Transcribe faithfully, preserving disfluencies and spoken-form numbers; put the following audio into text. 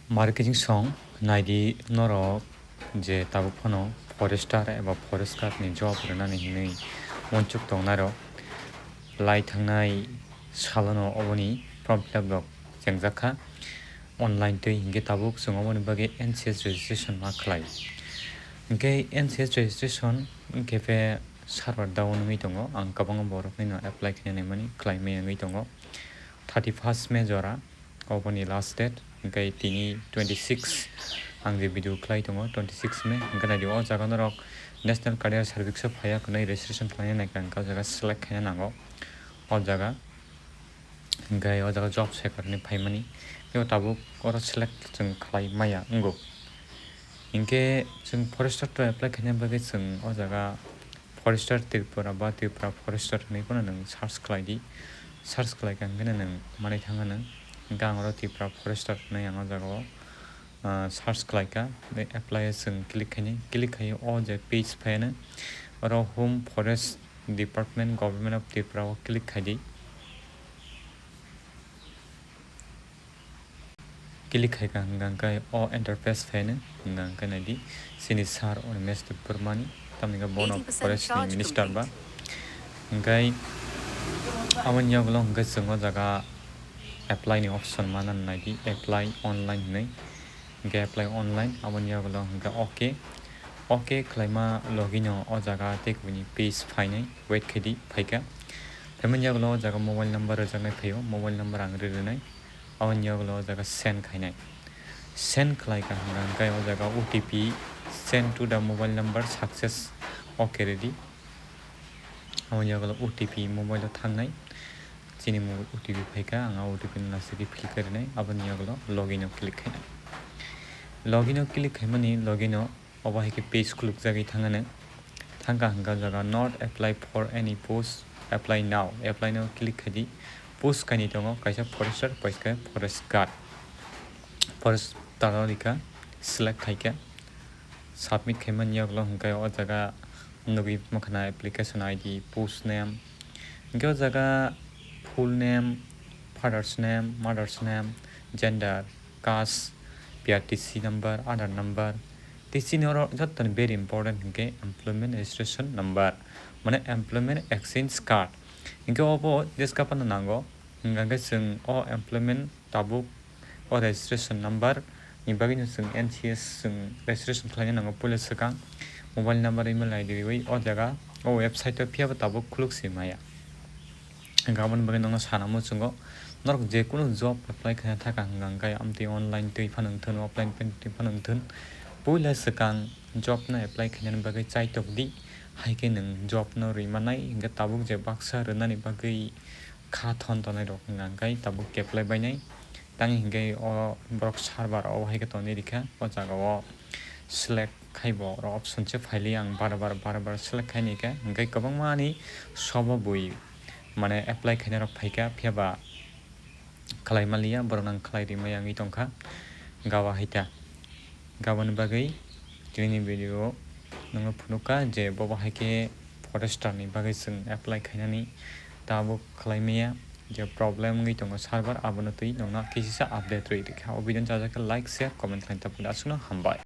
Marketing song naidi norok je tabuk phano forester eba forest guard ni job rwnani hinwi uansuk tongnairok lai thangnai salono oboni form fill up rok chengjak kha online twi, hinkhe tabuk chwng oboni bagwi N C S registration ma khlai. Hinkhe N C S registration hinkhe phe server down wngwi tongo, ang kwbangma boroknwino apply khaina naimani khlai maya wngwi tongo. Thirty first May jora oboni last date, hinkhe tini twenty six ang je video khlai tongo, twenty six May, hinkhe naidi o jaga norok National Career Service o phaiya hwnwi registration khlaina naikha, hinkhe o jaga select khaina nango o jaga, hinkhe o jaga job seeker hinwi phaimani, tei tabuk oro select chwng khlai maya wngo. Hinkhe chwng forester to apply khaina bagwi chwng o jaga Forester Tripura ba Tripura Forester hinwi phano nwng search khlai di. Search khlai kha hwnkhe nwng manwi thangkha nwng. Hwnkhe ang oro Tripura Forester hinwi ang o jaga o, ah, search khlai kha. Tei apply o chwng click khainai. Click khai o je page phaiya nw. Oro Home Forest Department, Government of Tripura o click khai di. Click khai kha hwnkha hwnkhe o interface phaino hwnkha hwnkhe naidi chini sir Animesh Debbarmani, tamni hwnkhe bono forest ni minister ba. Hwnkhe aboni yagulo hwnkhe chwng o jaga apply ni option manna naidi, apply online hinwi. Hwnkhe apply online, aboni yagulo hwnkhe okay. Okay khlaima logino o jaga tei kubuni page phainai, wait khaidi, phaikha. Phaimani yagulo o jaga mobile number rwjaknai phaio, mobile number ang ri rwnai. Aboni yagulo o jaga send khainai. Send khlai kha hwnkha hwnkhe o jaga O T P send to the mobile number success, okay ridi. Aboni yagulo O T P mobile o thangnai. Chini mobile O T P phaikha, ang a O T P no last khe fill kharinai. Aboni yagulo login o click khainai. Login o click khaimani login o obo hai khe page khulukjagwi thangano. Thangkha hwnkha o jaga not apply for any post, apply now. Apply no click khaidi. Post kainwi tongo, kaisa forester, kaisa forest guard. Forester o rikha, select khaikha. Submit khaimani yagulo hwnkhe o jaga nugwi mankha na application I D, post name. Hwnkhe o jaga full name, father's name, mother's name, gender, caste, P R T C number, Aadhaar number. Tei chini oro jottoni very important hwnkhe employment registration number, mane employment exchange card. Hwnkhe obo jeska phano nango, hwnkha hwnkhe chwng o employment tabuk o registration number ni bagwino chwng N C S chwng registration khlaina nango puila swkang mobile number, email I D riwi o jaga o website o phiyaba tabuk khuluk se maya. Hwnkhe aboni bagwi nokno sana muchungo norok je kunu job apply khaina thaka hwnkha hwnkhe amtwi online twi phano wngthun, offline twi phano wngthun, puila swkang job no apply khainani bagwi chaitok di, hai khe nwng job no rwi manai. Hwnkhe tabuk je baksa rwnani bagwi kha thon tongnai rok hwnkha hwnkhe tabuk khe apply bainai. Tang hwnkhe o borok server o hai khe tonwi rikha, o jaga o select khai bo oro option se phaili ang bar bar bar bar select khai ni khe, hwnkhe kwbangma ani sobo bui mane apply khaina rok phaikha, phiya ba khlai manliya, borok nang khlai rimai wngwi tongkha gawa hai ta. Gaboni bagwi tini video o nokno phunukha je bobo hai khe forester ni bagwi chwng apply khainani tabuk khlai maya, je problem wngwi tongo server, abono twi nokno kisisa update rwi rikha. O video no chajak khe like, share, comment khlai tabuk aswkno hambai.